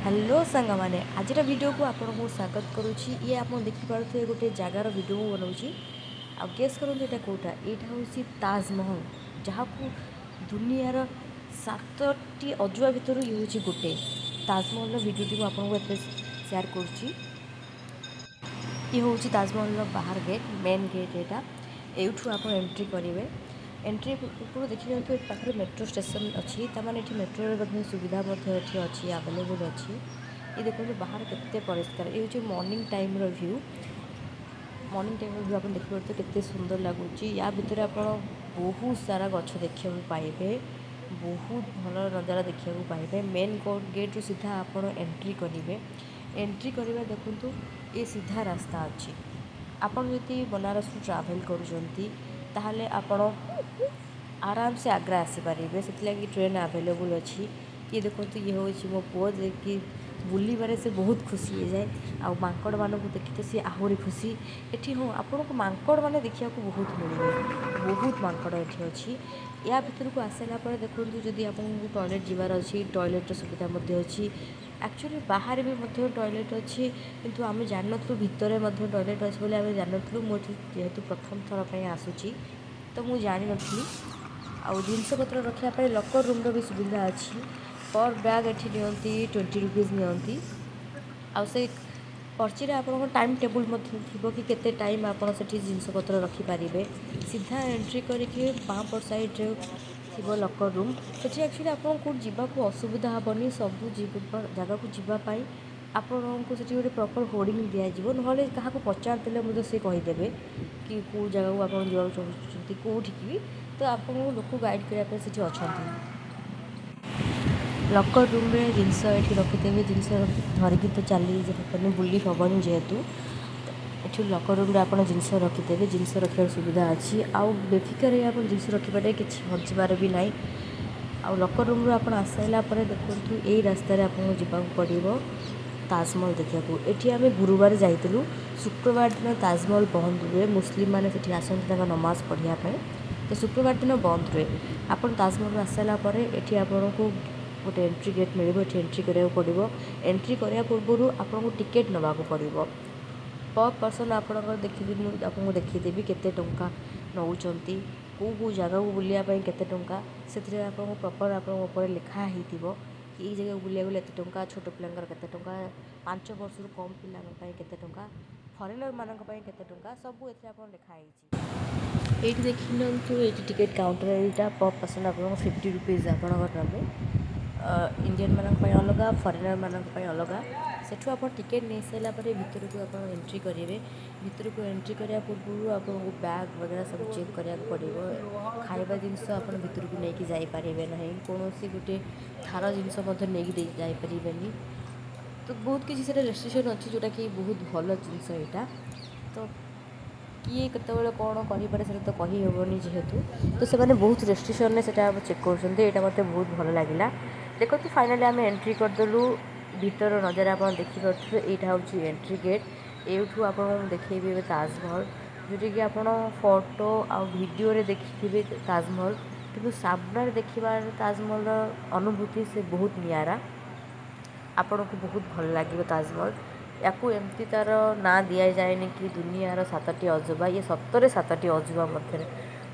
Hello ସାଙ୍ଗମାନେ, ଆଜିର ଭିଡ଼ିଓକୁ ଆପଣଙ୍କୁ ସ୍ୱାଗତ କରୁଛି। ଇଏ ଆପଣ ଦେଖିପାରୁଥିବେ, ଗୋଟେ ଜାଗାର ଭିଡ଼ିଓ ମୁଁ ବନାଉଛି। ଆଉ ଗେସ୍ କରନ୍ତୁ ଏଇଟା କେଉଁଟା? ଏଇଟା ହେଉଛି ତାଜମହଲ, ଯାହାକୁ ଦୁନିଆର ସାତଟି ଅଜୁବା ଭିତରୁ ଇଏ ହେଉଛି ଗୋଟେ। ତାଜମହଲର ଭିଡ଼ିଓଟି ମୁଁ ଆପଣଙ୍କୁ ଏଥିରେ ସେୟାର କରୁଛି। ଇଏ ହେଉଛି ତାଜମହଲର ବାହାର ଗେଟ୍, ମେନ୍ ଗେଟ୍ ଏଇଟା। ଏଇଠୁ ଆପଣ ଏଣ୍ଟ୍ରି କରିବେ। ଏଣ୍ଟ୍ରି ପୂର୍ବରୁ ଦେଖିନିଅନ୍ତୁ, ଏଠି ପାଖରେ ମେଟ୍ରୋ ଷ୍ଟେସନ୍ ଅଛି। ତାମାନେ ଏଠି ମେଟ୍ରୋର ମଧ୍ୟ ସୁବିଧା ମଧ୍ୟ ଏଠି ଅଛି, ଆଭେଲେବୁଲ୍ ଅଛି। ଏ ଦେଖନ୍ତୁ, ବାହାର କେତେ ପରିଷ୍କାର। ଏ ହେଉଛି ମର୍ଣ୍ଣିଂ ଟାଇମ୍ର ଭ୍ୟୁ। ମର୍ଣ୍ଣିଂ ଟାଇମ୍ର ଭ୍ୟୁ ଆପଣ ଦେଖିପାରୁଥିବେ, କେତେ ସୁନ୍ଦର ଲାଗୁଛି। ୟା ଭିତରେ ଆପଣ ବହୁତ ସାରା ଗଛ ଦେଖିବାକୁ ପାଇବେ, ବହୁତ ଭଲ ନଜାରା ଦେଖିବାକୁ ପାଇବେ। ମେନ୍ ଗେଟ୍ରୁ ସିଧା ଆପଣ ଏଣ୍ଟ୍ରି କରିବେ। ଏଣ୍ଟ୍ରି କରିବା, ଦେଖନ୍ତୁ, ଏ ସିଧା ରାସ୍ତା ଅଛି। ଆପଣ ଯଦି ବନାରସରୁ ଟ୍ରାଭେଲ୍ କରୁଛନ୍ତି, ତାହେଲେ ଆପଣ ଆରାମସେ ଆଗ୍ରା ଆସିପାରିବେ। ସେଥିଲାଗି ଟ୍ରେନ୍ ଆଭେଲେବୁଲ୍ ଅଛି। ଇଏ ଦେଖନ୍ତୁ, ଇଏ ହେଉଛି ମୋ ପୁଅ, ଯିଏକି ବୁଲିବାରେ ସେ ବହୁତ ଖୁସି ହେଇଯାଏ। ଆଉ ମାଙ୍କଡ଼ମାନଙ୍କୁ ଦେଖି ତ ସିଏ ଆହୁରି ଖୁସି। ଏଠି ହଁ, ଆପଣଙ୍କୁ ମାଙ୍କଡ଼ମାନେ ଦେଖିବାକୁ ବହୁତ ମିଳିବେ। ବହୁତ ମାଙ୍କଡ଼ ଏଠି ଅଛି। ୟା ଭିତରକୁ ଆସିଲା ପରେ ଦେଖନ୍ତୁ, ଯଦି ଆପଣଙ୍କୁ ଟଏଲେଟ୍ ଯିବାର ଅଛି, ଟଏଲେଟ୍ର ସୁବିଧା ମଧ୍ୟ ଅଛି। ଆକ୍ଚୁଆଲି ବାହାରେ ବି ମଧ୍ୟ ଟଏଲେଟ୍ ଅଛି, କିନ୍ତୁ ଆମେ ଜାଣିନଥିଲୁ ଭିତରେ ମଧ୍ୟ ଟଏଲେଟ୍ ଅଛି ବୋଲି ଆମେ ଜାଣିନଥିଲୁ। ମୁଁ ଏଠି ଯେହେତୁ ପ୍ରଥମ ଥର ପାଇଁ ଆସୁଛି, ତ ମୁଁ ଜାଣିନଥିଲି। ଆଉ ଜିନିଷପତ୍ର ରଖିବା ପାଇଁ ଲକର୍ ରୁମ୍ର ବି ସୁବିଧା ଅଛି। ପର୍ ବ୍ୟାଗ୍ ଏଠି ନିଅନ୍ତି 20 ରୁପିଜ୍ ନିଅନ୍ତି। ଆଉ ସେ ପର୍ଚିରେ ଆପଣଙ୍କ ଟାଇମ୍ ଟେବୁଲ୍ ମଧ୍ୟ ଥିବ କି କେତେ ଟାଇମ୍ ଆପଣ ସେଠି ଜିନିଷପତ୍ର ରଖିପାରିବେ। ସିଧା ଏଣ୍ଟ୍ରି କରିକି ବାଁ ପଟ ସାଇଡ଼୍ରେ ଥିବ ଲକର୍ ରୁମ୍। ସେଠି ଆକ୍ଚୁଆଲି ଆପଣଙ୍କୁ କେଉଁଠି ଯିବାକୁ ଅସୁବିଧା ହେବନି। ସବୁ ଜାଗାକୁ ଯିବା ପାଇଁ ଆପଣଙ୍କୁ ସେଠି ଗୋଟେ ପ୍ରପର୍ ହୋର୍ଡ଼ିଂ ଦିଆଯିବ, ନହେଲେ କାହାକୁ ପଚାରିଦେଲେ ମଧ୍ୟ ସେ କହିଦେବେ କି କେଉଁ ଜାଗାକୁ ଆପଣ ଯିବାକୁ ଚାହୁଁଛନ୍ତି, କେଉଁଠିକି ବି। ତ ଆପଣଙ୍କୁ ଲୋକ ଗାଇଡ଼ କରିବା ପାଇଁ ସେଠି ଅଛନ୍ତି। ଲକର୍ ରୁମ୍ରେ ଜିନିଷ ଏଠି ରଖିଦେବେ। ଜିନିଷ ଧରିକି ତ ଚାଲି ହେବନି, ବୁଲି ହେବନି ଯେହେତୁ, ଏଠି ଲକର୍ ରୁମ୍ରେ ଆପଣ ଜିନିଷ ରଖିଦେବେ। ଜିନିଷ ରଖିବାର ସୁବିଧା ଅଛି ଆଉ ବେଫିକର ହେଇ ଆପଣ ଜିନିଷ ରଖିପାରିବେ, କିଛି ହଜିବାର ବି ନାହିଁ। ଆଉ ଲକର୍ ରୁମ୍ରୁ ଆପଣ ଆସିସାରିଲା ପରେ ଦେଖନ୍ତୁ, ଏଇ ରାସ୍ତାରେ ଆପଣଙ୍କୁ ଯିବାକୁ ପଡ଼ିବ ତାଜମହଲ ଦେଖିବାକୁ। ଏଠି ଆମେ ଗୁରୁବାର ଯାଇଥିଲୁ। ଶୁକ୍ରବାର ଦିନ ତାଜମହଲ ବନ୍ଦ ରୁହେ। ମୁସଲିମମାନେ ସେଠି ଆସନ୍ତି ତାଙ୍କ ନମାଜ ପଢ଼ିବା ପାଇଁ, ତ ଶୁକ୍ରବାର ଦିନ ବନ୍ଦ ରୁହେ। ଆପଣ ତାଜମହଲରୁ ଆସିସାରିଲା ପରେ ଏଠି ଆପଣଙ୍କୁ ଗୋଟେ ଏଣ୍ଟ୍ରି ଗେଟ୍ ମିଳିବ। ଏଠି ଏଣ୍ଟ୍ରି କରିବାକୁ ପଡ଼ିବ। ଏଣ୍ଟ୍ରି କରିବା ପୂର୍ବରୁ ଆପଣଙ୍କୁ ଟିକେଟ୍ ନେବାକୁ ପଡ଼ିବ। ପର୍ ପର୍ସନ୍ ଆପଣଙ୍କର ଦେଖିବି, ମୁଁ ଆପଣଙ୍କୁ ଦେଖେଇଦେବି କେତେ ଟଙ୍କା ନେଉଛନ୍ତି, କେଉଁ କେଉଁ ଜାଗାକୁ ବୁଲିବା ପାଇଁ କେତେ ଟଙ୍କା। ସେଥିରେ ଆପଣଙ୍କୁ ପ୍ରପର୍ ଆପଣଙ୍କ ଉପରେ ଲେଖା ହେଇଥିବ କି ଏଇ ଜାଗାକୁ ବୁଲିବାକୁ ଗଲେ ଏତେ ଟଙ୍କା, ଛୋଟ ପିଲାଙ୍କର କେତେ ଟଙ୍କା, 5 ବର୍ଷରୁ କମ୍ ପିଲାଙ୍କ ପାଇଁ କେତେ ଟଙ୍କା, ଫରେନର୍ମାନଙ୍କ ପାଇଁ କେତେ ଟଙ୍କା, ସବୁ ଏଥିରେ ଆପଣ ଲେଖା ହେଇଛି। ଏଇଠି ଦେଖିନିଅନ୍ତୁ, ଏଇଠି ଟିକେଟ୍ କାଉଣ୍ଟର ଏଇଟା। ପର୍ ପର୍ସନ୍ ଆପଣଙ୍କୁ 50 ରୁପିଜ୍ ଆପଣଙ୍କର ନେବେ। ଇଣ୍ଡିଆନ୍ମାନଙ୍କ ପାଇଁ ଅଲଗା, ଫରେନର୍ମାନଙ୍କ ପାଇଁ ଅଲଗା। ସେଠୁ ଆପଣ ଟିକେଟ୍ ନେଇସାରିଲା ପରେ ଭିତରକୁ ଆପଣ ଏଣ୍ଟ୍ରି କରିବେ। ଭିତରକୁ ଏଣ୍ଟ୍ରି କରିବା ପୂର୍ବରୁ ଆପଣଙ୍କୁ ବ୍ୟାଗ୍ ବଗେରା ସବୁ ଚେକ୍ କରିବାକୁ ପଡ଼ିବ। ଖାଇବା ଜିନିଷ ଆପଣ ଭିତରକୁ ନେଇକି ଯାଇପାରିବେ ନାହିଁ। କୌଣସି ଗୋଟେ ଧାର ଜିନିଷ ମଧ୍ୟ ନେଇକି ଦେଇ ଯାଇପାରିବେନି। ତ ବହୁତ କିଛି ସେଟା ରେଷ୍ଟ୍ରିକ୍ସନ୍ ଅଛି, ଯେଉଁଟାକି ବହୁତ ଭଲ ଜିନିଷ ଏଇଟା। ତ କିଏ କେତେବେଳେ କ'ଣ କରିପାରେ, ସେଇଟା ତ କହିହେବନି ଯେହେତୁ, ତ ସେମାନେ ବହୁତ ରେଷ୍ଟ୍ରିକ୍ସନ୍ରେ ସେଇଟା ଚେକ୍ କରୁଛନ୍ତି। ଏଇଟା ମୋତେ ବହୁତ ଭଲ ଲାଗିଲା। ଦେଖନ୍ତୁ, ଫାଇନାଲି ଆମେ ଏଣ୍ଟ୍ରି କରିଦେଲୁ। ଭିତର ନଜର ଆପଣ ଦେଖିପାରୁଥିବେ। ଏଇଟା ହେଉଛି ଏଣ୍ଟ୍ରି ଗେଟ୍। ଏଇଠୁ ଆପଣଙ୍କୁ ଦେଖେଇବି ଏବେ ତାଜମହଲ, ଯେଉଁଟାକି ଆପଣ ଫଟୋ ଆଉ ଭିଡ଼ିଓରେ ଦେଖିଥିବେ ତାଜମହଲ, କିନ୍ତୁ ସାମ୍ନାରେ ଦେଖିବାର ତାଜମହଲର ଅନୁଭୂତି ସେ ବହୁତ ନିଆରା। ଆପଣଙ୍କୁ ବହୁତ ଭଲ ଲାଗିବ ତାଜମହଲ। ୟାକୁ ଏମିତି ତା'ର ନାଁ ଦିଆଯାଏନି କି ଦୁନିଆର ସାତଟି ଅଜୁବା। ଇଏ ସତରେ ସାତଟି ଅଜୁବା ମଧ୍ୟରେ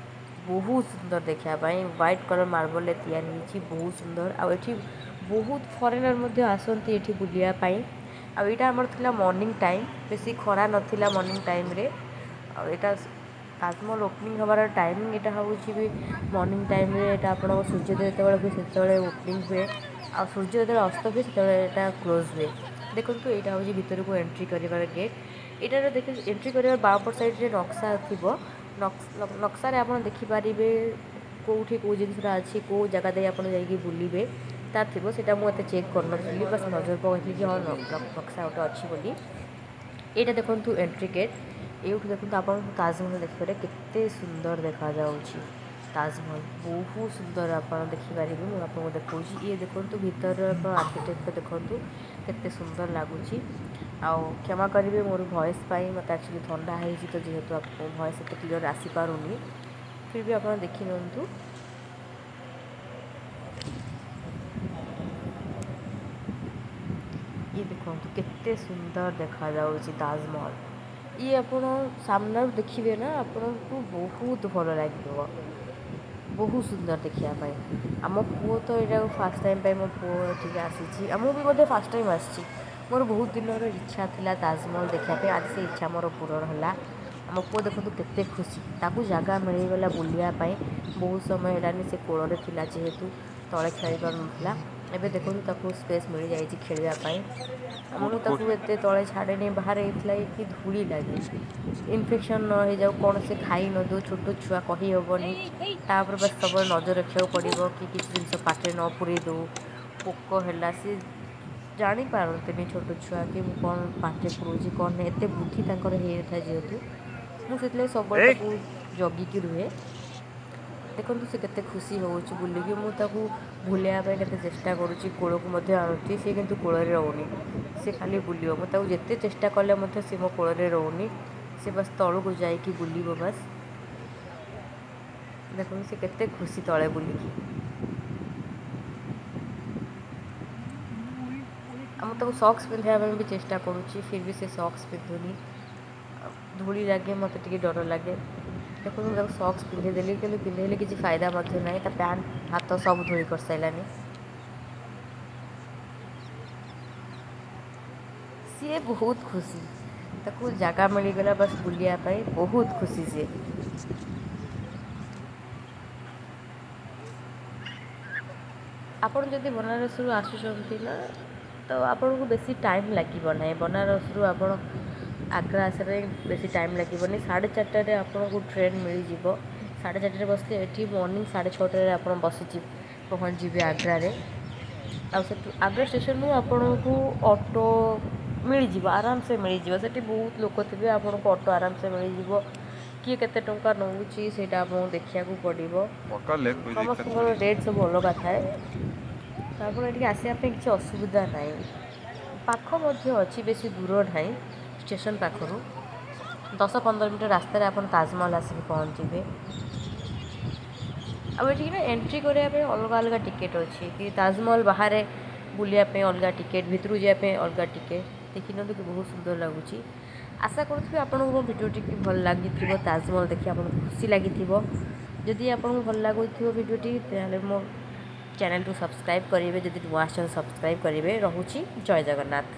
ବହୁତ ସୁନ୍ଦର ଦେଖିବା ପାଇଁ। ହ୍ୱାଇଟ୍ କଲର୍ ମାର୍ବଲରେ ତିଆରି ହେଇଛି, ବହୁତ ସୁନ୍ଦର। ଆଉ ଏଠି ବହୁତ ଫରେନର୍ ମଧ୍ୟ ଆସନ୍ତି ଏଠି ବୁଲିବା ପାଇଁ। ଆଉ ଏଇଟା ଆମର ଥିଲା ମର୍ଣ୍ଣିଂ ଟାଇମ୍, ବେଶୀ ଖରା ନଥିଲା ମର୍ଣ୍ଣିଂ ଟାଇମ୍ରେ। ଆଉ ଏଇଟା ତାଜମହଲ ଓପନିଂ ହେବାର ଟାଇମିଂ ଏଇଟା ହେଉଛି ବି ମର୍ଣ୍ଣିଂ ଟାଇମ୍ରେ। ଏଇଟା ଆପଣଙ୍କ ସୂର୍ଯ୍ୟୋଦୟ ଯେତେବେଳେ ହୁଏ, ସେତେବେଳେ ଓପନିଂ ହୁଏ, ଆଉ ସୂର୍ଯ୍ୟ ଯେତେବେଳେ ଅସ୍ତ ହୁଏ, ସେତେବେଳେ ଏଇଟା କ୍ଲୋଜ୍ ହୁଏ। ଦେଖନ୍ତୁ, ଏଇଟା ହେଉଛି ଭିତରକୁ ଏଣ୍ଟ୍ରି କରିବାର ଗେଟ୍। ଏଇଟାର ଦେଖି ଏଣ୍ଟ୍ରି କରିବାର ବାଁ ପଟ ସାଇଡ଼୍ରେ ନକ୍ସା ଥିବ। ନକ୍ସାରେ ଆପଣ ଦେଖିପାରିବେ କେଉଁଠି କେଉଁ ଜିନିଷଟା ଅଛି, କେଉଁ ଜାଗା ଦେଇ ଆପଣ ଯାଇକି ବୁଲିବେ, ତାର ଥିବ। ସେଇଟା ମୁଁ ଏତେ ଚେକ୍ କରିନଥିଲି, ବାସ୍ ନଜର ପକାଇଥିଲି କି ହଁ, ନକ୍ସା ଗୋଟେ ଅଛି ବୋଲି। ଏଇଟା ଦେଖନ୍ତୁ ଏଣ୍ଟ୍ରି ଗେଟ୍। ଏଇଠୁ ଦେଖନ୍ତୁ, ଆପଣ ତାଜମହଲ ଦେଖିପାରିବେ, କେତେ ସୁନ୍ଦର ଦେଖାଯାଉଛି ତାଜମହଲ। ବହୁତ ସୁନ୍ଦର ଆପଣ ଦେଖିପାରିବେ। ମୁଁ ଆପଣଙ୍କୁ ଦେଖାଉଛି। ଇଏ ଦେଖନ୍ତୁ, ଭିତରର ଆପଣ ଆର୍କିଟେକ୍ଚର ଦେଖନ୍ତୁ, କେତେ ସୁନ୍ଦର ଲାଗୁଛି। ଆଉ କ୍ଷମା କରିବେ ମୋର ଭଏସ୍ ପାଇଁ, ମୋତେ ଆକ୍ଚୁଆଲି ଥଣ୍ଡା ହେଇଛି, ତ ଯେହେତୁ ଆପଣଙ୍କ ଭଏସ୍ ଏତେ କ୍ଲିଅର୍ ଆସିପାରୁନି, ଫିର୍ ବି ଆପଣ ଦେଖିନିଅନ୍ତୁ। ଇଏ ଦେଖନ୍ତୁ, କେତେ ସୁନ୍ଦର ଦେଖାଯାଉଛି ତାଜମହଲ। ଇଏ ଆପଣ ସାମ୍ନାରୁ ଦେଖିବେ ନା, ଆପଣଙ୍କୁ ବହୁତ ଭଲ ଲାଗିବ, ବହୁତ ସୁନ୍ଦର ଦେଖିବା ପାଇଁ। ଆମ ପୁଅ ତ ଏଇଟାକୁ ଫାର୍ଷ୍ଟ ଟାଇମ୍ ପାଇଁ ମୋ ପୁଅ ଏଠିକି ଆସିଛି ଆଉ ମୁଁ ବି ମଧ୍ୟ ଫାର୍ଷ୍ଟ ଟାଇମ୍ ଆସିଛି। ମୋର ବହୁତ ଦିନର ଇଚ୍ଛା ଥିଲା ତାଜମହଲ ଦେଖିବା ପାଇଁ। ଆଜି ସେ ଇଚ୍ଛା ମୋର ପୂରଣ ହେଲା। ଆମ ପୁଅ ଦେଖନ୍ତୁ କେତେ ଖୁସି। ତାକୁ ଜାଗା ମିଳିଗଲା ବୁଲିବା ପାଇଁ। ବହୁତ ସମୟ ହେଲାନି ସେ କୋଳରେ ଥିଲା, ଯେହେତୁ ତଳେ ଖେଳି ପାରୁନଥିଲା। ଏବେ ଦେଖନ୍ତୁ, ତାକୁ ସ୍ପେସ୍ ମିଳିଯାଇଛି ଖେଳିବା ପାଇଁ। ମୁଁ ଗୁଡ୍ ତାକୁ ଗୁଡ୍। ଏତେ ତଳେ ଛାଡ଼େନି ବାହାରେ, ଏଇଥିଲାଗି କି ଧୂଳି ଲାଗେ, ଇନଫେକ୍ସନ୍ ନ ହେଇଯାଉ, କ'ଣ ସେ ଖାଇ ନ ଦେଉ। ଛୋଟ ଛୁଆ, କହିହେବନି। ତାପରେ ବାସ୍ ସବୁବେଳେ ନଜର ରଖିବାକୁ ପଡ଼ିବ କି କିଛି ଜିନିଷ ପାଟିରେ ନ ପୁରେଇ ଦେଉ। ପୋକ ହେଲା, ସେ ଜାଣିପାରନ୍ତିନି ଛୋଟ ଛୁଆ କି ମୁଁ କ'ଣ ପାଟିରେ ପୁରଉଛି କ'ଣ ନାହିଁ। ଏତେ ବୁଦ୍ଧି ତାଙ୍କର ହେଇନଥାଏ ଯେହେତୁ। ମୁଁ ସେଥିଲାଗି ସବୁବେଳେ ଏଇ ତାକୁ ଜଗିକି ରୁହେ। ଦେଖନ୍ତୁ, ସେ କେତେ ଖୁସି ହେଉଛି ବୁଲିକି। ମୁଁ ତାକୁ ଭୁଲେଇବା ପାଇଁ କେତେ ଚେଷ୍ଟା କରୁଛି, କୋଳକୁ ମଧ୍ୟ ଆଣୁଛି। ସେ କିନ୍ତୁ କୋଳରେ ରହୁନି, ସେ ଖାଲି ବୁଲିବ। ମୁଁ ତାକୁ ଯେତେ ଚେଷ୍ଟା କଲେ ମଧ୍ୟ ସେ ମୋ କୋଳରେ ରହୁନି। ସେ ବାସ୍ ତଳକୁ ଯାଇକି ବୁଲିବ ବାସ୍। ଦେଖନ୍ତୁ, ସେ କେତେ ଖୁସି ତଳେ ବୁଲିକି। ଆଉ ମୁଁ ତାକୁ ସକ୍ସ ପିନ୍ଧାଇବା ପାଇଁ ବି ଚେଷ୍ଟା କରୁଛି, ଫିର୍ ବି ସେ ସକ୍ସ ପିନ୍ଧୁନି। ଧୂଳି ଲାଗେ, ମୋତେ ଟିକେ ଡର ଲାଗେ। ଦେଖନ୍ତୁ, ମୁଁ ତାକୁ ସକ୍ସ ପିନ୍ଧେଇଦେଲି, କିନ୍ତୁ ପିନ୍ଧେଇଲେ କିଛି ଫାଇଦା ମଧ୍ୟ ନାହିଁ। ତା ପ୍ୟାଣ୍ଟ, ହାତ ସବୁ ଧୂଳି କରିସାରିଲାନି। ସିଏ ବହୁତ ଖୁସି। ତାକୁ ଜାଗା ମିଳିଗଲା ବାସ୍ ବୁଲିବା ପାଇଁ, ବହୁତ ଖୁସି ସିଏ। ଆପଣ ଯଦି ବନାରସରୁ ଆସୁଛନ୍ତି ନା, ତ ଆପଣଙ୍କୁ ବେଶୀ ଟାଇମ୍ ଲାଗିବ ନାହିଁ। ବନାରସରୁ ଆପଣ ଆଗ୍ରା ଆସିବା ପାଇଁ ବେଶୀ ଟାଇମ୍ ଲାଗିବନି। 4:30ରେ ଆପଣଙ୍କୁ ଟ୍ରେନ୍ ମିଳିଯିବ। 4:30ରେ ବସିଲେ ଏଠି ମର୍ଣ୍ଣିଂ 6:30ରେ ଆପଣ ବସିଯିବେ, ପହଞ୍ଚିଯିବେ ଆଗ୍ରାରେ। ଆଉ ସେଠୁ ଆଗ୍ରା ଷ୍ଟେସନରୁ ଆପଣଙ୍କୁ ଅଟୋ ମିଳିଯିବ, ଆରାମସେ ମିଳିଯିବ। ସେଠି ବହୁତ ଲୋକ ଥିବେ, ଆପଣଙ୍କୁ ଅଟୋ ଆରାମସେ ମିଳିଯିବ। କିଏ କେତେ ଟଙ୍କା ନେଉଛି, ସେଇଟା ଆପଣଙ୍କୁ ଦେଖିବାକୁ ପଡ଼ିବ। पकड़ ले, कोई दिक्कत ସମସ୍ତଙ୍କର थोड़ी। ରେଟ୍ ସବୁ ଅଲଗା ଥାଏ। ତ ଆପଣ ଏଠିକି ଆସିବା ପାଇଁ କିଛି ଅସୁବିଧା ନାହିଁ। ପାଖ ମଧ୍ୟ ଅଛି, ବେଶୀ ଦୂର ନାହିଁ। ଷ୍ଟେସନ ପାଖରୁ 10-15 ମିନିଟ୍ ରାସ୍ତାରେ ଆପଣ ତାଜମହଲ ଆସିକି ପହଞ୍ଚିବେ। ଆଉ ଏଠିକି ନା ଏଣ୍ଟ୍ରି କରିବା ପାଇଁ ଅଲଗା ଅଲଗା ଟିକେଟ୍ ଅଛି କି ତାଜମହଲ ବାହାରେ ବୁଲିବା ପାଇଁ ଅଲଗା ଟିକେଟ୍, ଭିତରକୁ ଯିବା ପାଇଁ ଅଲଗା ଟିକେଟ୍। ଦେଖିନିଅନ୍ତୁ କି ବହୁତ ସୁନ୍ଦର ଲାଗୁଛି। ଆଶା କରୁଥିବି ଆପଣଙ୍କୁ ମୋ ଭିଡ଼ିଓଟି ଭଲ ଲାଗିଥିବ। ତାଜମହଲ ଦେଖି ଆପଣଙ୍କୁ ଖୁସି ଲାଗିଥିବ। ଯଦି ଆପଣଙ୍କୁ ଭଲ ଲାଗୁଥିବ ଭିଡ଼ିଓଟି, ତାହେଲେ ମୋ ଚ୍ୟାନେଲକୁ ସବସ୍କ୍ରାଇବ୍ କରିବେ। ଯଦି ନୂଆ ଆସିଛନ୍ତି, ସବସ୍କ୍ରାଇବ୍ କରିବେ। ରହୁଛି, ଜୟ ଜଗନ୍ନାଥ।